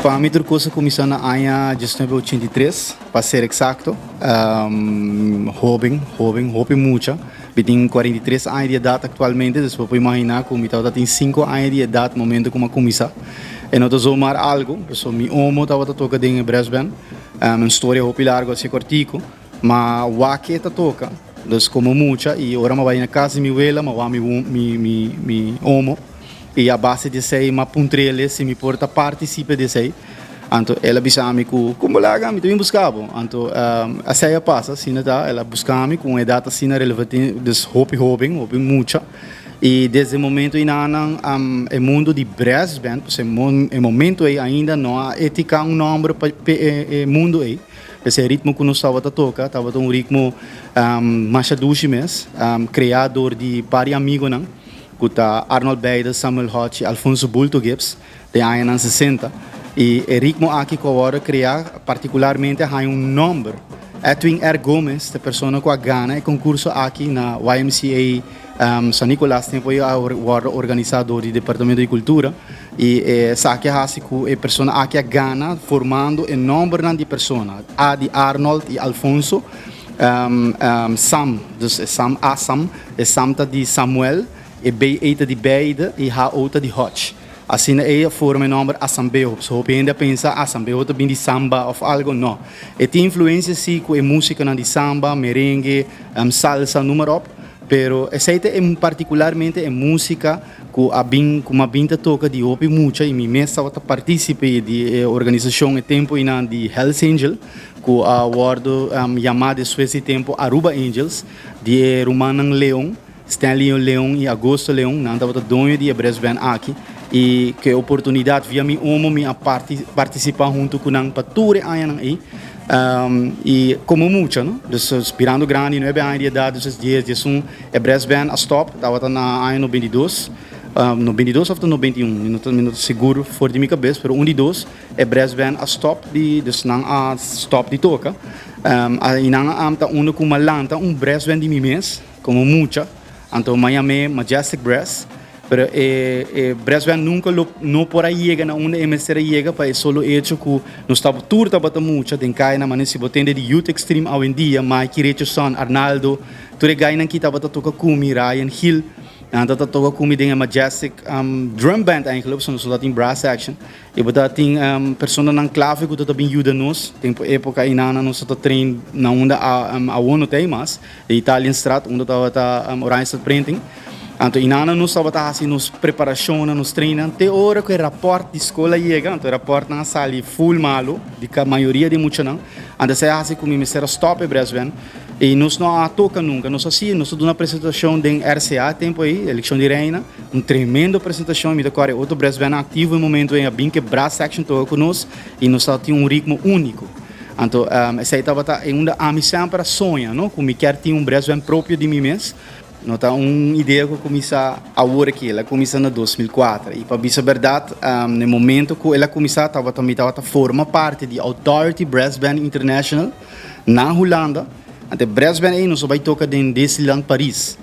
Pa mi tur kos a kuminsá na aña 1983, pa ser eksakto. Hóben, hóben, hopi mucha. Mi tin 43 aña di edat aktualmente, dus bo por imaginá ku mi tabata tin sinku aña di edat momento ku mi a kuminsá. E no ta zomaar algu, pasobra mi omo tabata toka den e brassband. Un storia hopi largu así kòrtiku, ma wak e ta toka. Dus komo mucha i ora mi a bai na kas di mi wela mi a wak mi omo i a base di esei mi a puntr'el si mi por ta partisipe di esei. Anto el a bisa mi ku kon bo laga mi ta bin buska bo. Anto esei a pasa asina ta el a buska mi ku un edat asina relevante dus hopi hoben hopi mucha i desde e momento einanan e mundo di brassband pasobra e momento ei ainda no a etika un nomber pa e mundo ei. P'esei e ritmo ku nos tabata toka tabata un ritmo masha dushi mes, kreá dor di par di amigonan ku ta Arnold Beidel, Samuel Hodge i Alfonso Bulto Gibbs den añanan sesenta. I e ritmo aki ku a wòrdu kreá partikularmente a haña un nòmber. Edwin R. Gomez ta e persona ku a gana e konkurso aki na YMCA San Nicolas tempu ei a wòrdu organisá dor di Departamento di Kultura. I esaki a hasi ku e persona aki a gana formando e nòmbernan di persona, A di Arnold i Alfonso, Sam, dus e Sam, A Sam, e Sam ta di Samuel, e B E ta di Beide i H O ta di Hodge. Asina ei a forma e nòmber Asambeho. Pasobra hopi hende a pensa Asambeho ta bin di samba òf algo, no. E tin influensia si ku e músikanan di samba, merengue, salsa, noem maar op, pero esei ta partikularmente e músika Ku a bin ku m'a bin ta toka di hopi mucha i mi mes tabata partisipe di e organisashon e tempu einan di Hells Angel ku a wòrdu yamá despues di tempu Aruba Angels di e rumannan Leon, Stanley Leon i Agosto Leon. Nan tabata doño di e brass band aki i ku e oportunidat via mi omo mi a partisipá huntu ku nan pa tur e añanan ei. I komo mucha no, dus birando grandi nuebe aña di edat, dus dies, diesun. E brass band a stop, tabata na aña 92, 92 of ta 91, mi no ta, mi no ta sigur for di mi kabes, pero un di dos, e brass band a stop di, dus nan a stop di toka. I nan a ta unda ku mi a lanta un brass band di mi mes, komo mucha, anto mi a yam'é Majestic Brass. Pero e e brass band nunca lo no por a yega na unda e mester a yega pa e solo hecho cu nos tabata tur tabata mucha den caya na manera si bo tende di Youth Extreme awendia, Mikey Richardson, Arnaldo, tur e guynan ki tabata toca cu mi, Ryan Gil, nan tabata toca cu mi den e Majestic Drum Band eigenlijk, pasobra nos no tabatin brass section. I bo ta tin personanan clave cu ta bin yuda nos. Den por epoca einanan nos ta train na unda awor no ta ei mas, de Italianstraat, unda tabata Oranjestad Printing. Anto einanan nos tabata haci nos preparacionnan, nos trainnan, te ora cu e rapport di scol a yega, anto e rapportnan a sali full malo di mayoria di e muchanan. Anto esei a haci cu mi mester a stop e brassband. I nos no a toca nunca, nos a si, nos a duna presentacion den RCA e tempo ei, Eleccion di Reina, un tremendo presentacion, mi ta corda e otro brass band activo e momento ei a bin cu e brass section toca cu nos y nos a tin un ritmo unico. Anto esei tabata e unda ami semper a soña, no, cu mi kier tin un brass band propio di mi mes. No ta un idea cu a cuminsa awor aki, el a cuminsa na 2004 y pa bisa berdad na e momento cu el a cuminsa tabata mi tabata forma parti di Authority Brass Band International, Na Hulanda, ante brass band ei nos a bai toka den Disneyland Paris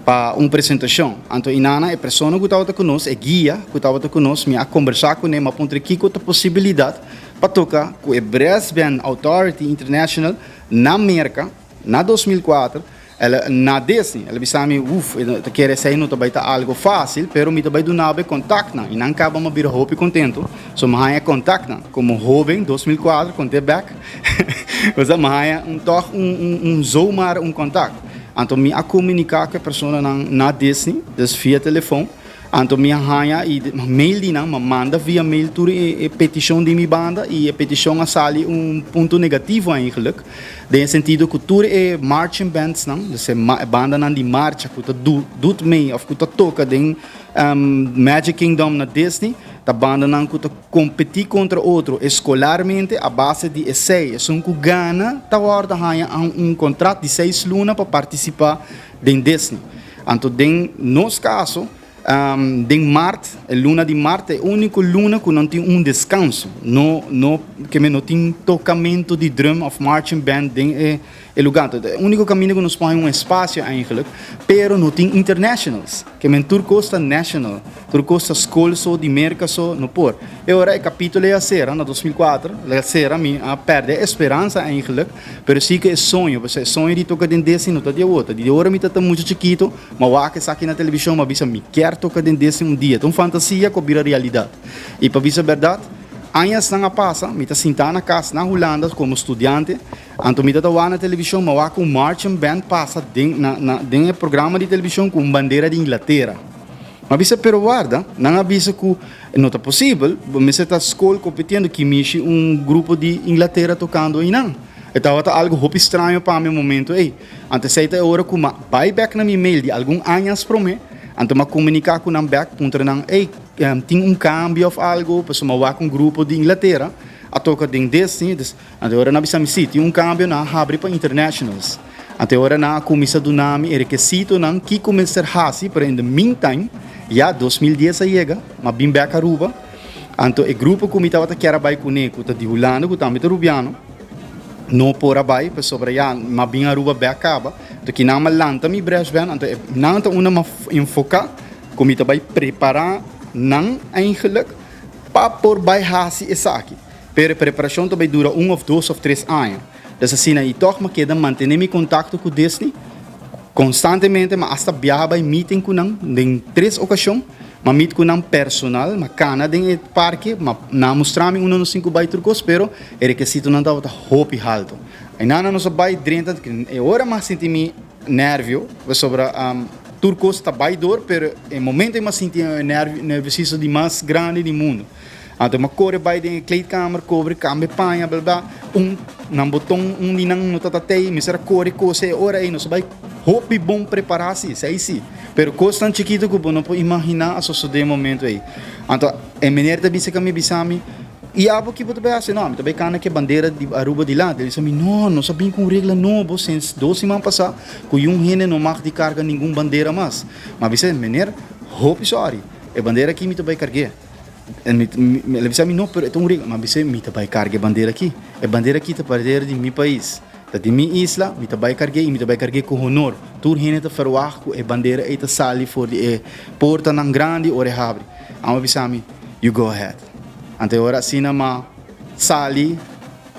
pa un presentashon. Anto inana e persona ku tabata ku nos, e guia ku tabata ku nos, mi a kombersá kuné, mi a puntra kiko ta posibilidat pa toka ku e Brass Band Authority International na Merka na 2004. El a na Disney. El a bisa mi, Uf, e ta kere esei no ta bai ta algo fácil, pero mi ta bai duna bo e kontaktnan. I nan kaba mi a bira hopi kontentu. So mi a haña e kontaktnan. Komo hóben, 2004, kont'é bèk, osea mi a haña un tòg un un un zomaar un kontakt. Anto mi a komuniká ku e personanan na Disney, dus via telefon. Anto mi a haña i mail di nan, mi a manda via mail tur e petishon di mi banda i e petishon a sali un punto negativo eigenlijk, den e sentido ku tur e marching bandsnan, dus e bandanan di marcha ku ta doet mee of ku ta toka den Magic Kingdom na Disney, ta bandanan ku ta kompetí kontra otro eskolarmente a base di esei. Esun ku gana ta wòrdu haña un kontrat di seis luna pa partisipá den Disney. Anto den nos kaso. Den mart, e luna di mart ta e úniko luna ku nan tin un deskanso. No, no, ke men no tin tokamentu di drum òf marching band den e e lugá. Ta e úniko kaminda ku nos por haña un espasio eigenlijk, pero no tin internationals. Ke men tur kos ta national, tur kos ta skol so, di Merka so, no por. E ora e kapítulo ei a sera na 2004, el a sera, mi a pèrdè e speransa eigenlijk, pero sí ku e soño, pasobra e soño di toka den Disney no ta di awor, ta di ora mi ta ta mucha chikito, M'a wak esaki na televishon, m'a bisa mi kier toka den Disney un dia. Ta un fantasia ku a bira realidat. I pa bisa bèrdat, añasnan a pasa, mi ta sintá na kas na Hulanda komo studiante, anto mi ta ta wak na televishon, m'a wak un marching band pasa den na na den e programa di televishon ku un bandera di Inglatera. M'a bisa, pero warda, nan a bisa ku no ta posibel, bo mester ta skol kompetiendo ki mishi un grupo di Inglatera tokando einan. E tabata algu hopi straño pa mi e momento ei. Anto esei ta e ora ku m'a bai bèk na mi mail di algun añas promé, anto m'a komuniká ku nan bèk, puntra nan, Ey, tin un kambio òf algu? Pasobra m'a wak un grupo di Inglatera a toka den Disney. Dus, anto e ora nan a bisa mi, Sí, tin un kambio, nan a habri pa internationals. Anto e ora nan a kuminsá duna mi e rekesitonan kiko mester hasi, pero in the meantime, ya 2010 a yega, m'a bin bèk Aruba, anto e grupo ku mi tabata kier a bai kuné, ku ta di Hulanda, ku tambe ta Rubiano, No por a bai pasobra ya m'a bin Aruba bek kaba. Anto kinan m'a lanta mi brass band, anto e nan ta unda m'a enfoká ku mi ta bai prepará nan eigenlijk pa por bai hasi esaki. Pero e preparashon ta bai dura un òf dos òf tres aña. Dus asina i tòg m'a keda mantené mi kontakto ku Disney konstantemente, m'a asta biaha bai meeting ku nan den tres okashon. M'a meet ku nan personal, m'a kana den e parke, m'a nan a mustra mi unda nos tin ku bai tur kos, pero E rekesitonan tabata hopi halto. Ainana nos a bai drenta, e ora mas sinti mi nervio, pasobra tur kos ta bai dor, pero e momento ei mas sinti e nerviosismo di mas grandi di mundu. Anto mi a kore bai den e kleedkamer, kobre, kambia paña, bla bla, un nan boton, un di nan no tabata tei, mester a kore kose e ora ei, nos a bai hopi bon prepará si, esei si. Pero kosnan chikito ku bo no por imaginá a sosodé e momento ei. Anto e meneer ta bisa ku mi bisa mi, I abo ki bo ta bai hasi? No, mi ta bai kana ku e bandera di Aruba dilanti. El bisa mi, No, nos a bin ku un regla nobo since dos siman pasá ku yun hende no mag di karga ningun bandera mas. Mi a bisa, Meneer, hopi sòri, e bandera aki mi ta bai karg'é. El a bisa mi, No, pero e ta un regla. Mi a bisa, Mi ta bai karga e bandera aki. E bandera aki ta bandera di mi pais, ta di mi isla, mi ta bai karg'é i mi ta bai karg'é ku honor. Tur hende ta ferwagt ku e bandera ei ta sali for di e portanan grandi ora e habri. Amo a bisa mi, You go ahead. Anto e ora asina m'a sali,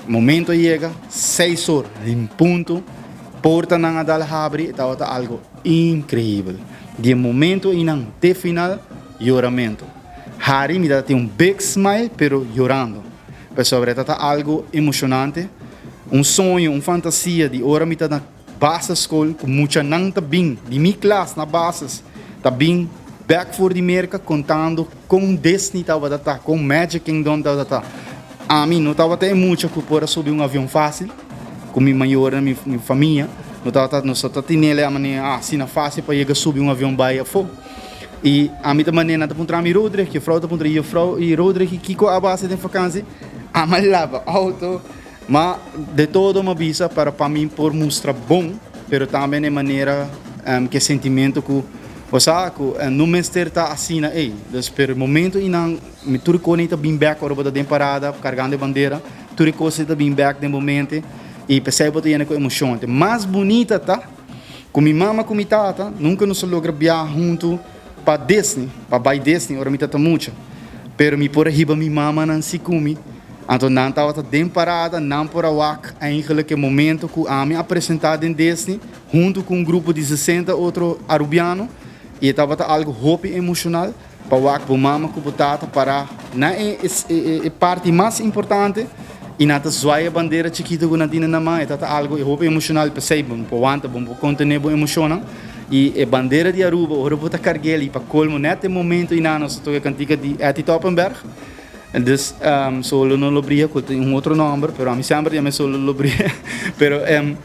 momento a yega, seis or den punto, portanan a dal habri, e tabata algo increibel. Di e momento einan te final, yoramento. Hari mi tabata tin un big smile, pero yorando. Pasobra e tabata algo emocionante, un soño, un fantasia di ora mi ta na Basisschool ku muchanan ta bin di mi klas na basis ta bin bek for di Merka kontando kon Disney tabata ta, kon Magic Kingdom tabata ta. Ami no tabata e mucha ku por a subi un avion fásil ku mi mayornan, mi mi famia no tabata nos no ta tinel e manera asina fásil pa yega subi un avion bai afó. I ami ta manera nan ta puntra mi Roderick, jefrou ta puntra jefrou i Roderick kiko abo hasi den fakansi? Ami a laba outo. Ma de todo m'a bisa para pa mi por mustra bon, pero tambe na e manera ku e sentimento ku bo sa ku no mester ta asina ei. Dus pero e momento einan mi tur e kos ei ta bin bèk ora bo ta den parada kargando e bandera, tur e kos ei ta bin bèk den bo mente i p'esei bo ta yena ku emoshon. E mas bunita ta ku mi mama ku mi tata nunka nos a logra biaha huntu pa Disney, pa bai Disney ora mi tata mucha. Pero mi por a hiba mi mamanan si ku mi. Anto nan tabata den parada, nan por a wak eigenlijk e momento ku ami a presentá den Disney huntu ku un grupo di 60 otro Arubiano i e tabata algu hopi emoshonal pa wak bo mama ku bo tata pará na e e parti mas importante i nan ta zwai e bandera chikitu ku nan tin na man. E tabata algu hopi emoshonal, p'esei bo no por wanta, bo no por kontené bo emoshonnan. I e bandera di Aruba ora bo ta karg'el i pa kolmo nèt e momento einan nos ta toka e kantika di Etty Toppenberg. Dus Solo no lo bria ku tin un otro nòmber pero ami semper yam'é Solo lo bria. Pero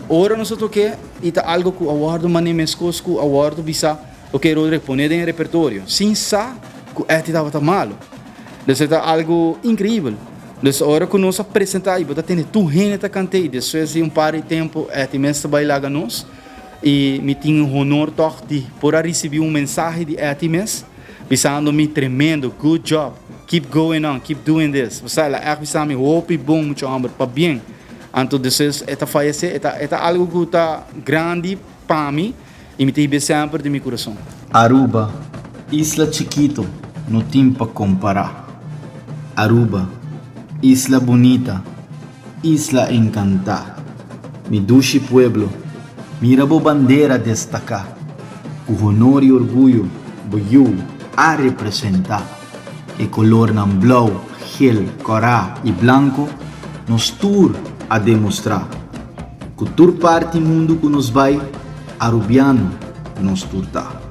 ora nos a tok'é i ta algu ku a wòrdu man'é meskos ku a wòrdu bisa, ok Roderick pon'é den e repertorio sin sa ku Etty tabata malu. Dus e ta algu inkreibel. Dus ora ku nos a presentá i bo ta tende tur hende ta kant'é i despues di un par di tempu Etty mes ta bai laga nos. I mi tin e honor tòg di por a risibí un mensahe di Etty mes. Bisando mi tremendo, good job, keep going on, keep doing this. Bo sa, el a ègt bisa mi hopi bon mucha hòmber, pabien. Anto despues e ta fayesé, e ta e ta algu ku ta grandi pa mi i mi ta hib'é semper den mi kurason. Aruba, isla chikito, no tin pa kompará. Aruba, isla bunita, isla enkantá. Mi dushi pueblo, mira bo bandera destaká. Ku honor i orguyo bo yu a representá. E kolornan blou, gel, kòrá i blanko nos tur a demostrá. Ku tur parti mundu ku nos bai, Arubiano nos tur ta.